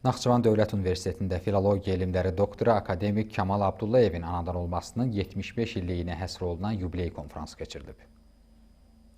Naxçıvan Dövlət Universitetində filologiya elmləri doktoru akademik Kamal Abdullayevin anadan olmasının 75 illiyinə həsr olunan yubiley konfransı keçirilib.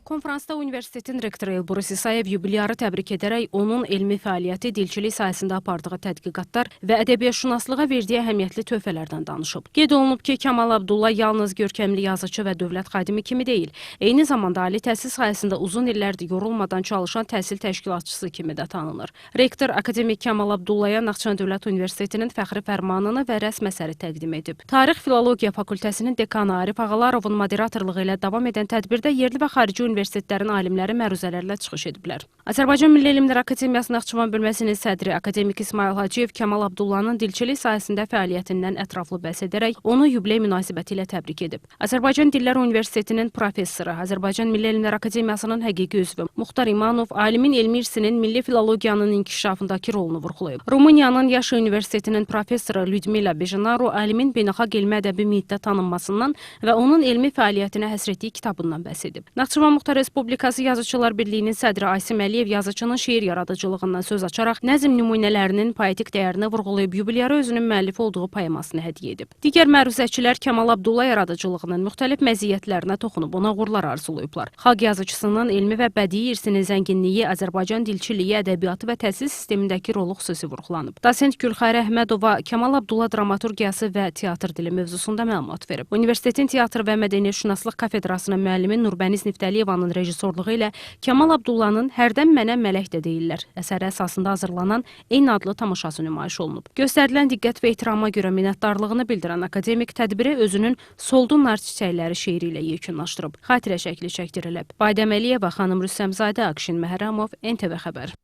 Konfransda universitetin rektoru Elbrus İsayev yubilyarı təbrik edərək onun elmi fəaliyyəti, dilçilik sahəsində apardığı tədqiqatlar və ədəbiyyatşünaslığa verdiyi əhəmiyyətli töhfələrdən danışıb. Qeyd olunub ki, Kamal Abdulla yalnız görkəmli yazıçı və dövlət xadimi kimi deyil, eyni zamanda ali təhsil sahəsində uzun illərdir yorulmadan çalışan təhsil təşkilatçısı kimi də tanınır. Rektor akademik Kamal Abdullaya Naxçıvan Dövlət Universitetinin fəxri fərmanını və rəsm əsəri təqdim edib. Tarix Filologiya Fakültəsinin dekanı Arif Ağalarovun moderatorluğu ilə davam edən tədbirdə yerli və xarici universitetlərin alimləri məruzələrlə çıxış ediblər. Azərbaycan Milli Elmlər Akademiyası Naxçıvan bölməsinin sədri akademik İsmail Hacıyev Kamal Abdullanın dilçilik sahəsində fəaliyyətindən ətraflı bəhs edərək onu yubiley münasibəti ilə təbrik edib. Azərbaycan Dillər Universitetinin professoru, Azərbaycan Milli Elmlər Akademiyasının həqiqi üzvü Muxtar İmanov alimin elmi irsinin milli filologiyanın inkişafındakı rolunu vurğulayıb. Rumıniyanın Yaşı Universitetinin professoru Lyudmila Bejinaru alimin beynəlxalq elmi ədəbi mühitdə tanınmasından və onun elmi fəaliyyətinə həsr etdiyi kitabından bəhs edib. Naxçıvan Muxtar Respublikası Yazıçılar Birliyinin sədri Asim Əliyev yazıçının şeir yaradıcılığından söz açaraq nəzm nümunələrinin poetik dəyərini vurğulayıb yubilyara özünün müəllifi olduğu poemasını hədiyyə edib. Digər məruzəçilər Kamal Abdulla yaradıcılığının müxtəlif məziyyətlərinə toxunub ona uğurlar arzulayıblar. Xalq yazıçısının elmi və bədii irsinin zənginliyi, Azərbaycan dilçiliyi, ədəbiyyatı və təhsil sistemindəki rolu xüsusi vurğulanıb. Dosent Gülxayrə Əhmədova Kamal Abdulla dramaturgiyası və teatr dili mövzusunda məlumat verib. Universitetin teatr və mədəniyyətşünaslıq kafedrasının müəllimi Nurbəniz Niftəliyevanın rejissorluğu ilə Kamal Abdullanın Hərdən mənə mələk də deyirlər əsəri əsasında hazırlanan eyni adlı tamaşası nümayiş olunub. Göstərilən diqqət və ehtirama görə minnətdarlığını bildirən akademik tədbiri özünün Soldu nar çiçəkləri şeiri ilə yekunlaşdırıb. Xatirə şəkli çəkdirilib. Baydəm Əliyeva, Xanım Rüstəmzadə, Akşin Məhərrəmov, NTV Xəbər.